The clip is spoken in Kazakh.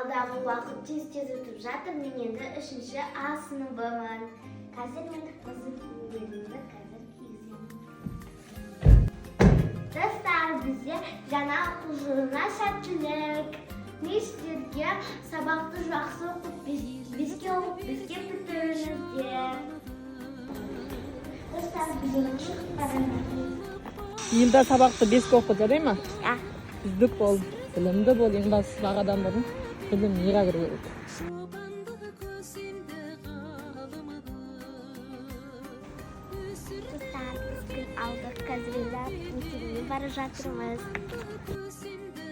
Алдағы уақыт тез-тез өтіп жатыр. Мен енді үшінші А сыныбымын. Қазір мен осы киімдерімді қазір кигіземін. Достар, бізде жаңа оқу жылына сәттілік! Мен сіздерге сабақты жақсы оқып, беске оқып, беске бітіріңіздер. Достар, біз енді шығып бара жатырмыз. Елда, сабақты беске оқы, жарай ма? Иә. Үздік бол, білімді бол. Ең бастысы, ақ бұрын білім миға кіру керек. Шопандығы көсемді ғалымды. Достар, біз гүл алдық. Қазір енді мектебіне бара жатырмыз. Көсемді.